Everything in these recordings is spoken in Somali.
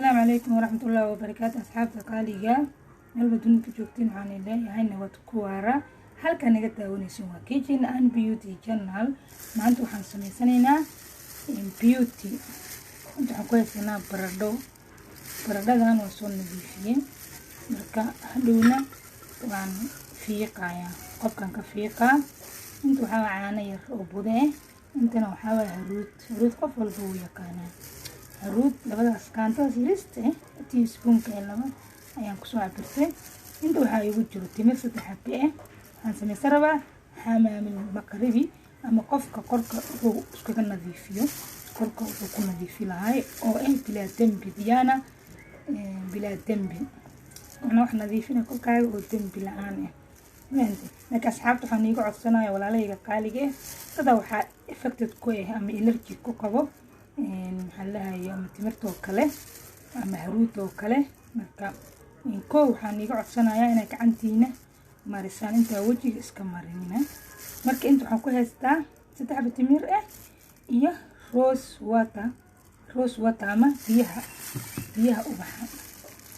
Asalaamu calaykum waraxmatullaahi wabarakaatu. Asxaabta qaaliga, meelba dunida ka joogtiin, waxaan leeyahay nabad ku waara. Halka naga daawanayso waa Kitchen and Beauty Channel. Maanta waxaan sameysanaynaa beauty. Inta waxaan ku haysanaa baradho. Baradhadan waa soo nadiifiyey, marka hadhowna waan fiiqayaa, qofkan ka fiiqaa. Inta waxaa caano yar oo bude ah, intana waxaa waaya haruud. Haruud qof walba wuu yaqaanaa. Haruud labadaas qaantadas yarista ah, teaspoonka ee laba ayaan kusoo cabirtay. Inta waxaa igu jiro timir 3 xabe ah. Waxaan sameysan rabaa xamaamil maqribi, ama qofka korka wuxuu iskaga nadiifiyo, korka wuxuu ku nadiifi lahay oo ah bilaa dembi, diyaana bilaa dembi, macnaa wax nadiifina korkaaga oo dembi la-aan ah. Marka asxaabta, waxaan iiga codsanaya, walaalahayga qaaliga ah, dadaa waxaa affected ku ah ama allergy ku qabo, maxaa lahaya, ama timirtoo kale ama haruudoo kale. Marka koo waxaan iiga codsanayaa inay gacantiina marisaan intaa wejiga iska marinina. Marka inta waxaan ku haystaa 3 xaba timir ah iyo rose water, rose water ama biyaha ubaxa,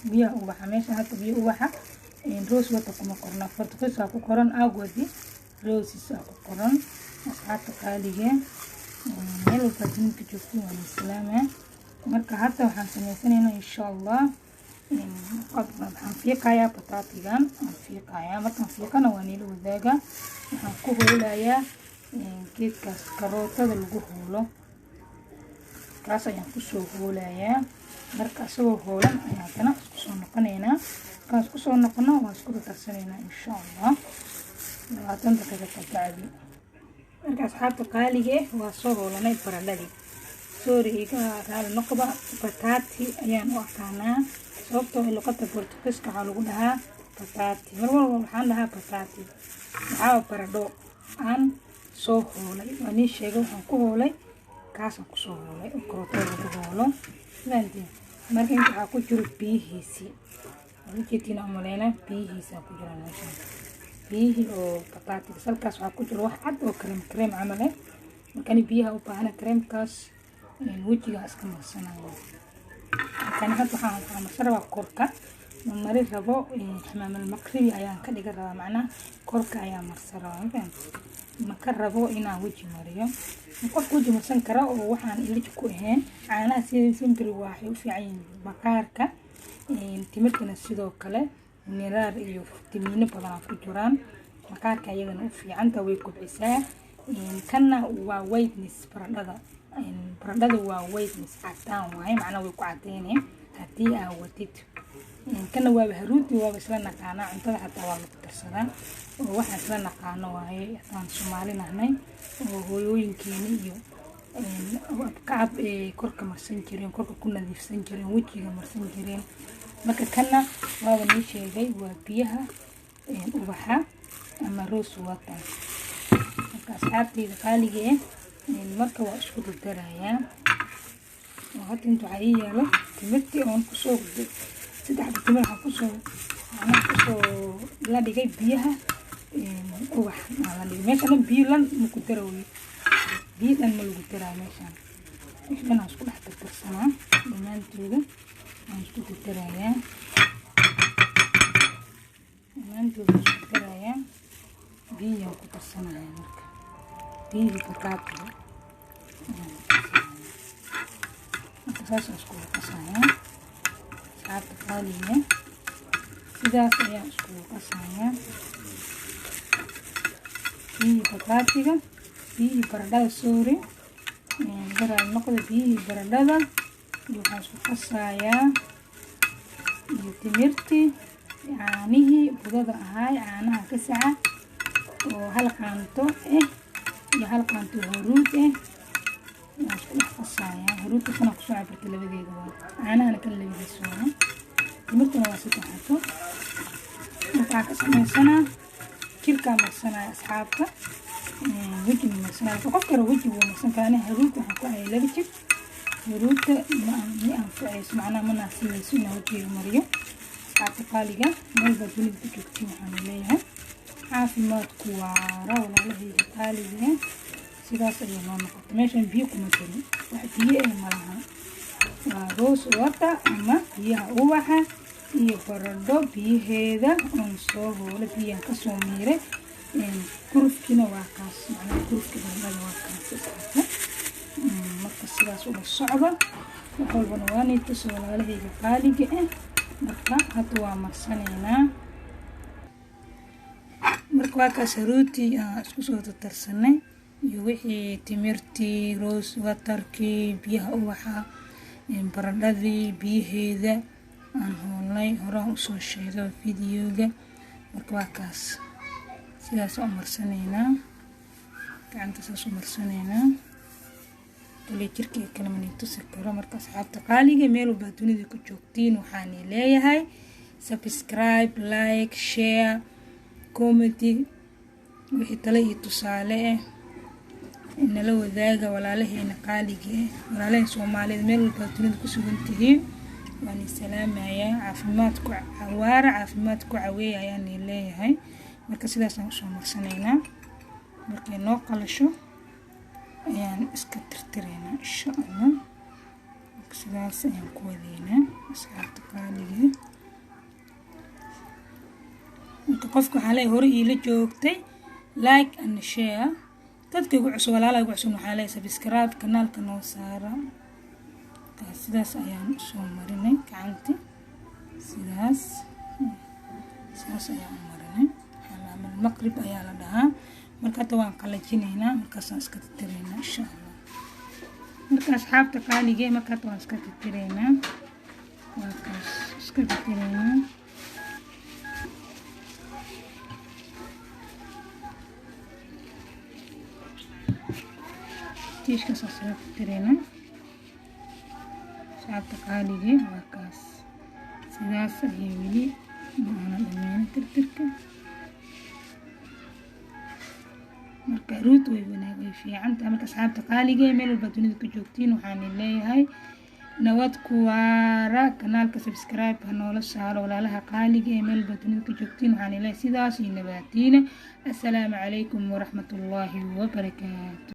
biyaha ubaxa. Meesha hadda biyo ubaxa rose water kuma qorna, Portuguese ku qoran, água de rosas ku qoran. Asxaabta qaalige, meel walba dunida joogtiin, waan islaama. Marka hadda waxaan sameysanaynaa, insha Allah, waxaan fiiqayaa bataatigan, waan fiiqayaa. Markaan fiiqana waa niila wadaaga. Waxaan ku hoolayaa geedkaas karootada lagu hoolo, kaas ayaan kusoo hoolayaa. Marka isagoo hoolan ayaan haddana isku soo noqonaynaa. Markaan isku soo noqono, waan isku dardarsanaynaa, insha Allah, 20 daqiiqo ka bacdi. Marka asxaabta qaaliga ah, waa soo hoolanay baradhadii. Sorry, iga raali noqda, bataati ayaan u aqaanaa, sababtoo ah luqada Bortugiiska waxaa lagu dhahaa bataati. Mar walba waxaan dhahaa bataati. Waxaa baradho aan soo hoolay, waa nii sheegay, waxaan ku hoolay kaasaan kusoo hoolay oo karootada lagu hoolo, fahantiin? Marka inta waxaa ku jiro biyihiisii, ujeedtiin umaleyna, biyihiisa ku jiraan meeshaan, biyihii oo bataatiga. Salkaas waxaa ku jiro wax cad oo kareem kareem camal eh. Markani biyaha u baahana, kareemkaas wejiga iska marsanayo. Markani hadda waxaan marsan rabaa korka, ma mari rabo. Xamaamal maqribi ayaan ka dhigan rabaa, macnaha korka ayaan marsan rabaa, ma ma ka rabo inaan weji mariyo. Qofka weji marsan kara oo waxaan allergy ku ahayn. Caanaha sida simbiri waxay u fiican yihiin maqaarka, timirtana sidoo kale, mineraal iyo fitamiino badan ku jiraan, maqaarka iyadana u fiicanta, way kobcisaa. Kanna waa whiteness. Baradhada waa whiteness, cadaan waaye, macnaha way ku cadeyneen haddii aa wadid. Kana waaba haruudi, waaba isla naqaanaa, cuntada xataa waa lagu darsadaa oo waxaan isla naqaano waaye haddaan Soomaali nahnay, oo hooyooyinkeena iyo kacab ee korka marsan jireen, korka ku nadiifsan jireen, wejiga marsan jireen. Marka kana waaba nii sheegay, waa biyaha ubaxa ama rose water. Marka asxaabteyda qaaliga ah, marka waa isku dardarayaa oo hadda inta waxaa ii yaalo timirtii oon kusoo saddexda timir, waxaan kusoo, macnaha, kusoo la dhigay biyaha ubax aa la dhigay meesha dhan. Biyo lan ma ku darawey, biyo dhan ma lagu daraa meeshaan. Meesha dhan aan isku dhex dardarsanaa, dhammaantooda waan isku dardarayaa, dhammaantooda waan isku darayaa. Biyihii ku darsanaya, marka biyihii bataatiga ayaan ku darsanaya. Marka saasaan iskugu qasayaa, asxaabta qaaliga, sidaas ayaan iskugu qasayaa biyihii bataatiga, biyihii baradhada, sorry, garaal noqda, biyihii baradhada iyo waxaan isku qasayaa iyo timirtii, caanihii budada ahaay, caanaha gasaca oo hal qaanto ah iyo hal qaanto huruud ah waan isku dhex qasayaa. Huruudka kana kusoo cabirta labadeeda waa, caanahana kan labadiisa waa, timirtuna waa 3 xabo. Marka waxaan ka sameysanaa jirkaa marsanaya, asxaabta, wejiga marsanaya. Qof kale wejiga wuu marsan karaa. Ani huruudka waxaan ku hayay laba jir. Huruudka ma anfacayso, macnaha ma naasiyeyso inaan wejiga mariyo. Asxaabta qaaliga, meel baad dunida ku joogtiin, waxaan leeyahay caafimaadku waara, walaalahayga qaaliga. Sidaas ayay noo noqotay. Meeshan biyo kuma darin, wax biyo eh malaha. Waa rose water ama biyaha ubaxa iyo baradho biyaheeda oon soo hoolo, biyaan kasoo miiray. Kurufkiina waa kaas, macnaha kurufka baradhada waa kaas, asxaabta. Marka sidaas ula socda, wax walbana waanay tusa, walaalahayga qaaliga ah. Marka hadda waa marsanaynaa. Marka waa kaas, rooti aan isku soo tartarsanay iyo wixii timirtii, rose waterkii, biyaha ubaxa, baradhadii biyaheeda aan hoolnay, horaan usoo sheego videoga. Marka waa kaas, sidaas u marsanaynaa, gacanta saas u marsanaynaa. Kale jirkii kale mani tusi karo. Marka asxaabta qaaliga, meel walbaa dunida ku joogtiin, waxaani leeyahay subscribe, like, share, comment. Wixii tale iyo tusaale ah nala wadaaga, walaalaheena qaaliga ah, walaalaheen Soomaalida, meel walbaa dunida ku sugan tihiin, waan salaamayaa. Caafimaad ku cawaara, caafimaad ku caweeya ayaani leeyahay. Marka sidaasaan usoo marsanaynaa. Markay noo qalasho ayaan iska tirtiraynaa, insha Allah. Marka sidaas ayaan ku wadeynaa, asxaabta qaaliga. Marka qofka waxaa leeyahay hore iila joogtay, like and share. Dadka igu cusub, walaalaha igu cusub, waxaa leeyahay subscribe kanaalka noo saara. Sidaas ayaan usoo marinay gacanti, sidaas sidaas ayaan u marinay. Xalaamal maqrib ayaa la dhahaa. Marka hadda waan qalajinaynaa, markaasaan iska tirtiraynaa, insha Allah. Marka asxaabta qaalige, marka hadda waan iska tirtiraynaa, waa kaas, iska tirtiraynaa. Tiishkaas isaga tirtiraynaa, asxaabta qaalige. Waa kaas, sidaas ayay. Weli ma aana dhameynin tirtirka. Marka root way wanaag, way fiican tahay. Marka asxaabta qaaliga, meel walba dunida ku joogtiin, waxaan leeyahay nabad ku waara. Kanaalka subscribe ha noola saaro. Walaalaha qaaliga ee meel walba dunida ku joogtiin, waxaan leeyahay sidaas iyo nabaatiina. Assalaamu calaykum waraxmatullaahi wabarakaatu.